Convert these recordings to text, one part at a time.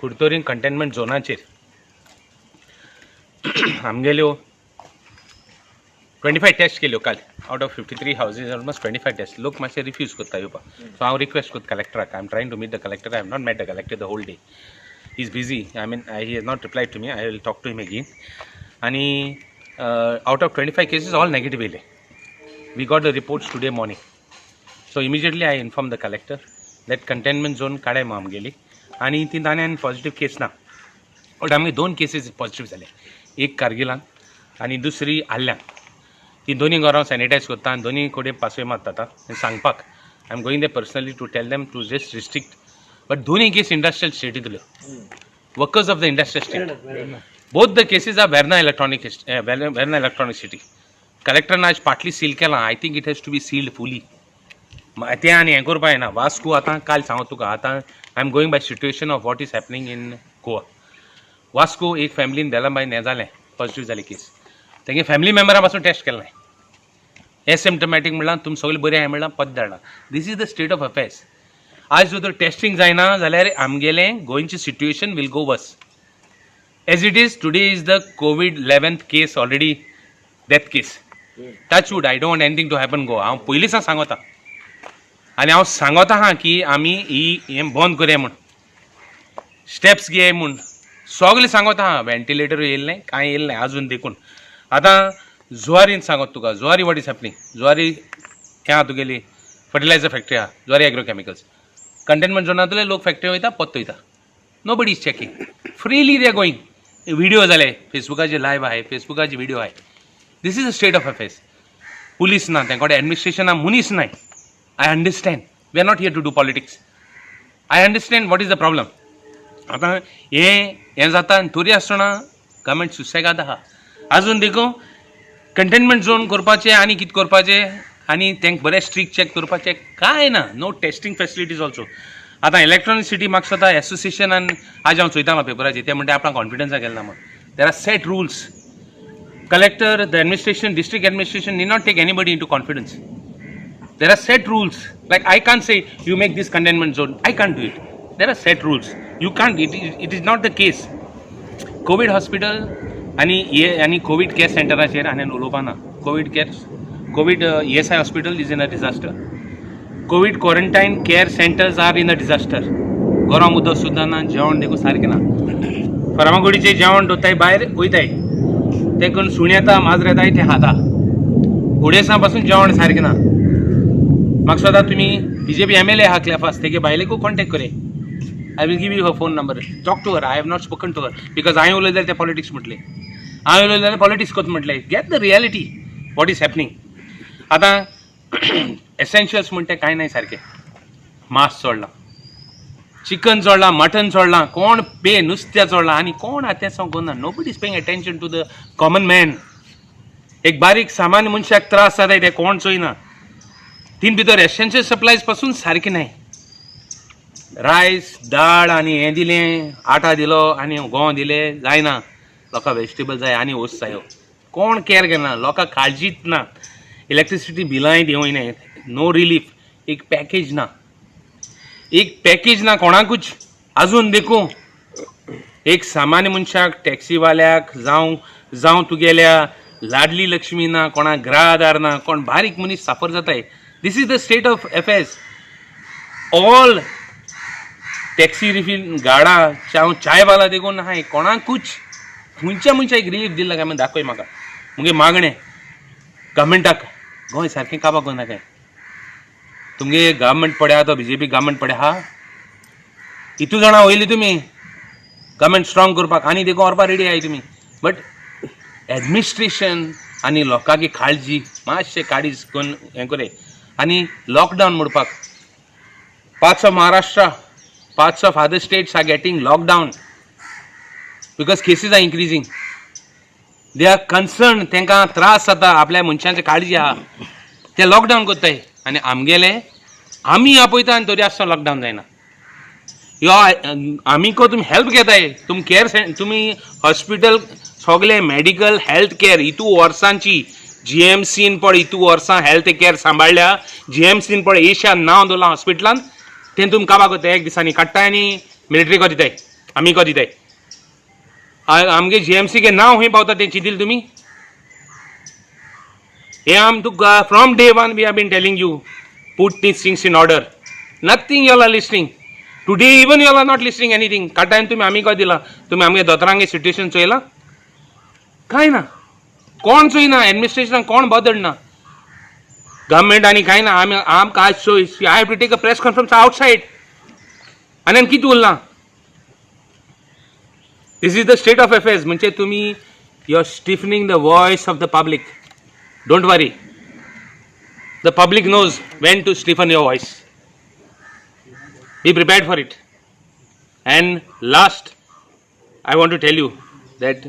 Curtorim containment झोनाचेर आमगेल्यो 25 taste केल्यो काल out of 53 houses, almost 25 test. लोक मातशे रिफ्यूज करता येवपाक, सो हांव रिक्वेस्ट करता कलेक्टराक. I am trying to meet the collector. I have not met the collector the whole day. He is busy. I mean, he has not replied to me. I will talk to him again. आनी out of 25 cases, all negative येयले. We got the reports today morning, so immediately I inform the collector that containment zone काडाय मग आमगेली आनी ती ताणें positive केस ना, but आमगे दोन cases positive जाले, एक कारगिलान आनी दुसरी आल्ल्यान. ती दोनी घरां सॅनिटायज करता आनी दोनी कडेन पासय मारता. आतां सांगपाक I am going there personally to tell them to just restrict, but दोन्ही केस industrial स्टेटींतल्यो, workers of the industrial estate. Both the cases are Verna Electronic City. कलेक्टरान आज पार्टली सील केलां. I think it has to be sealed fully. तें आनी हें करपा येना. वास्को आतां काल सांगो तुका, आतां I am going by situation of what is happening in Goa. Vasco एक फॅमिलीन बेलाबायन हें जालें, पॉझिटिव्ह जाली केस. तेंगे फॅमिली मेंबरा पासून टेस्ट केलें. एसिम्टमॅटीक म्हणल्यार तुमी सगळे बरें आहाय म्हणल्यार पद धाडलां. This is the state of affairs. आज जर तर टेस्टिंग जायना जाल्यार आमगेलें गोंयचें situation will go worse. As it is, today is the COVID 11th case already, death case. Touch wood, I don't want anything to happen Goa. हांव पयलींच सांगता आनी हांव सांगता आहा की आमी ही हें बंद करया म्हूण, स्टेप्स घेय म्हूण सगळें सांगता आहा. व्हेंटिलेटर येयल्लें कांय येयल्लें आजून देखून. आतां जुवारीन सांगत तुका, Zuari what is happening? Zuari हें आहा, तुगेली फर्टिलायझर फॅक्टरी आहा, जुवारी एग्रो केमिकल्स. कंटेनमेंट झोनांतले लोक फॅक्टरी वयता, परत वयता. Nobody is checking. Freely they are going. Video जाले, फेसबुकाचेर लायव्ह आहे, फेसबुकाचे व्हिडिओ आहे. This is a state of affairs. Police ना तें कडेन, एडमिनिस्ट्रेशना मनीस नाय. I understand, we are not here to do politics. I understand what is the problem. आतां हें हें जाता आनी तरी आसतना गव्हर्मेंट सुसेगाद आहा. आजून देखून कंटेनमेंट झोन करपाचें आनी कितें करपाचें आनी तांकां बरें स्ट्रीक चॅक करपाचें कांय ना. No testing facilities also. आतां इलेक्ट्रॉनीक सिटी म्हाका दिसता एसोसिएशनान, आज हांव चोयतालो पेपराचेर, ते म्हणटा आपणाक कॉन्फिडन्सा गेले ना म्हण. There are set rules. Collector, the administration, district administration need not take anybody into confidence. There are set rules. Like I can't say you make this containment zone. I can't do it. There are set rules. You can't. It is not the case. Covid hospital आनी हे आनी Covid care सेंटराचेर आनी उलोवपा ना. Covid care, Covid ESI hospital is in a disaster. Covid quarantine care centers are in a disaster. गरम उदक सुद्दां ना, जेवण देखून सारकें ना. फर्मागुडीचें जेवण दवरताय, भायर वयताय ते करून सुणी येता, माजर येताय, ते खाता. उडेसां पासून जेवण सारकें ना. म्हाका दिसता तुमी बीजेपी एमएलए आहा क्लेफास, तेगे बायलेकूय कॉन्टेक्ट करे. I will give you her phone number. Talk to her. I have not spoken to her because हांवें उलयलें जाल्यार ते पॉलिटिक्स म्हटलें, हांवें उलयलें जाल्यार पॉलिटिक्स करता म्हटलें. Get the reality, what is happening. आतां एसेन्शियल्स म्हणटे कांय नाय सारकें. मांस चडलां, चिकन चडलां, मटन चडलां, कोण पे नुस्त्या चडलां आनी कोण आतां तें सांगूंक ना. Nobody is paying attention to the common man. एक बारीक सामान्य मनशाक त्रास जाताय ते कोण चोयना. तीन भितर एसेन्शियल सप्लायज पासून सारकें नाय. रायस, दाळ आनी हें दिलें, आटा दिलो आनी गोंव दिले, जायना. लोकां वेजिटेबल जाय आनी वस्त जायो. कोण कॅर घेना, लोकांक काळजीच ना. इलेक्ट्रिसिटी बिलांय दिवंक, नो रिलीफ. एक पॅकेज ना, एक पॅकेज ना कोणाकूच अजून देखूं. एक सामान्य मनशाक, टॅक्सीवाल्याक जावं, जावं तुगेल्या लाडली लक्ष्मी ना, कोणाक घरा आधार ना, कोण बारीक मनीस साफर जाताय. This is the state of affairs. All taxi refill गाडा जावं चायवाला देखून आहाय, कोणाकूच खंयच्या मनशाक रिलीफ दिला काय म्हण दाखय म्हाका. मुगे मागणें गव्हर्मेंटाक, गोंय सारकें काबार करनाकाय. तुमगे गव्हर्मेंट पड्या, तो बीजेपी गव्हर्मेंट पड्या आहा. इतू जाणां वयली तुमी गव्हर्मेंट स्ट्रॉंग करपाक आनी देखून व्हरपा रेडी आहाय तुमी, बट एडमिनिस्ट्रेशन आनी लोकांची काळजी मातशें काळीज करून हें करे. आनी लॉकडावन म्हणपाक, parts of Maharashtra, parts of other states are getting lockdown because cases are increasing. They are concern. तांकां त्रास जाता, आपल्या मनशांची काळजी आहा, ते लॉकडावन करताय. आनी आमगेले आमी आपयता आनी तरी आसतना लॉकडावन जायना. यो आमी को तुमी हेल्प घेताय, तुमी केअर, तुमी हॉस्पिटल सगळे मेडिकल हेल्थ केअर इतू वर्सांची जीएमसीन पळय, इतू वर्सां हेल्थ केअर सांबाळ्ळ्या जीएमसीन पळय, एशिया नांव दवरलां हॉस्पिटलान, तें तुमी काबार करता. एक दिसांनी काडटाय आनी मिलिटरी दिताय. आमिको दिताय. आमगे जीएमसी के नांव खंय पावता तें चिंतील तुमी. हे आम तुका from day one we have been telling you, put these things in order. Nothing you are listening today. Even you are not listening anything. काटायन तुमी आमिको दिला, तुमी आमगे दोतोरांगे सिट्युएशन चोयला काय ना? कोण चोयना, एडमिनिस्ट्रेशनाक कोण बदलना, गव्हर्मेंट आनी कांय ना. आमी आमकां आज चोय, I have to take a press conference outside. आनी आनी कितें उरलां? This is the state of affairs. म्हणजे तुमी, you are stifling the voice of the public. Don't worry, the public knows when to stifle your voice. Be prepared for it. And last, I want to tell you that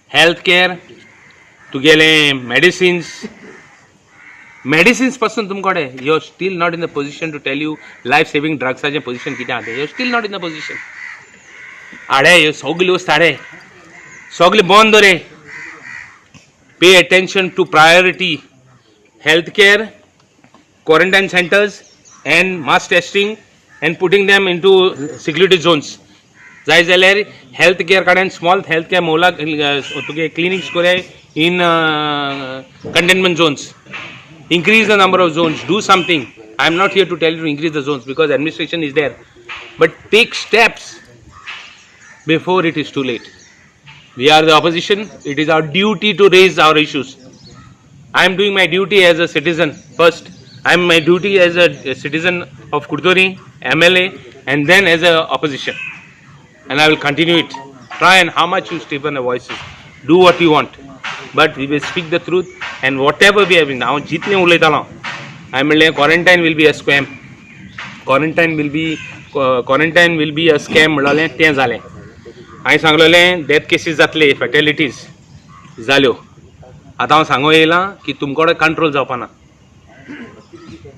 health care तुगेले medicines, medicines पासून तुमकडे, you are still not in the position to tell you life saving ड्रग्साचें position कितें आहा तें. You are still not in the position. हाडे ह्यो सगल्यो वस्तू हाडे, सगळे बंद दवरे. Pay attention to priority: health care, quarantine centers and mass testing and putting them into security zones. जाय जाल्यार हेल्थ केअर कडेन स्मॉल हेल्थ केअर मोला तुगे क्लिनिक्स कोराय in containment zones. Increase the number of zones, do something. I am not here to tell you to increase the zones because administration is there, but take steps before it is too late. We are the opposition. It is our duty to raise our issues. I am doing my duty as a citizen first. I am my duty as a citizen of Curtorim, MLA, and then as a opposition. And I will continue it. Try and how much you stifle the voices. Do what you want. But we will speak the truth and whatever we have been. हांव जितलें उलयतालो, हांवें म्हणलें, quarantine will be a scam. Quarantine will be a scam म्हणलें, तें जालें. हांवें सांगलेलें डेथ केसीस जातले, फेटेलिटीज जाल्यो. आतां हांव सांगूंक येयलां की तुमकोडे कंट्रोल जावपा ना,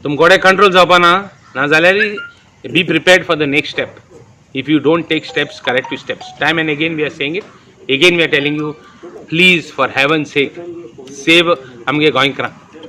तुमकोडे कंट्रोल जावपा ना. नाजाल्यार be prepared for the next step if you don't take steps, corrective steps. Time and again we are saying it. Again we are telling you, please, for heaven sake, save आमगे गोंयकारांक.